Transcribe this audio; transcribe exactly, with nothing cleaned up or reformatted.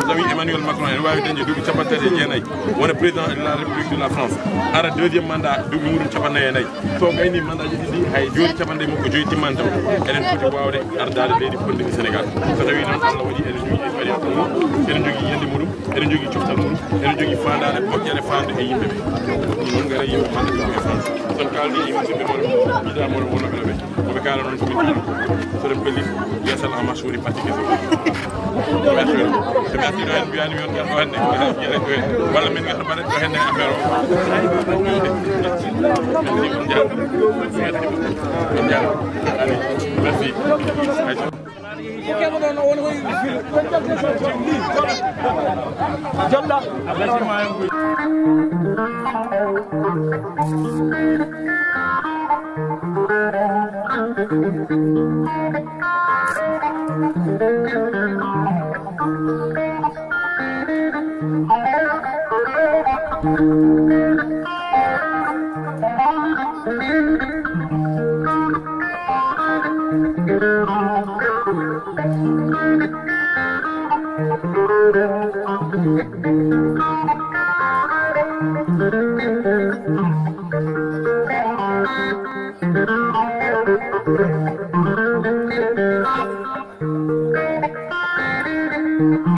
Tawi Emmanuel Macron ene waawi dañde duuɓi cappanɗe tati e jeenayi, wona président de la République de la France, ara deuxième mandat, duuɓi muɗum cappannayi e nayi. So gayni mandat ji ɗiɗi, hay jooni cappanɗe makko joyi timmaani taw, eɗen poti waawde ardaade leydi fotndi ndi Sénégal. So tawi noon Allah waɗi eɗen jogii expérience muɗum, eɗen jogii yiyannde muɗum, eɗen jogii coftal muɗum, eɗen jogii faandaare moƴƴere faamde e yimɓe ɓe. Ɗum noon ngara yimɓe faamde ɗum e France. Son kaaldi e yimɓe ɓe, mon yiɗaa mon wonooɓe ɓe. Ko ɓe kaala noon ko min kaala. So ɗen pelli, yeesal en marche woni parti keso. Merci. Merci, ɗo en mbiyani mi on ngar ɗo hannde. Walla min ngar mbaɗen ɗo hannde affaire o. Merci, on njaaraama. Merci, on njaaraama. Allez, merci.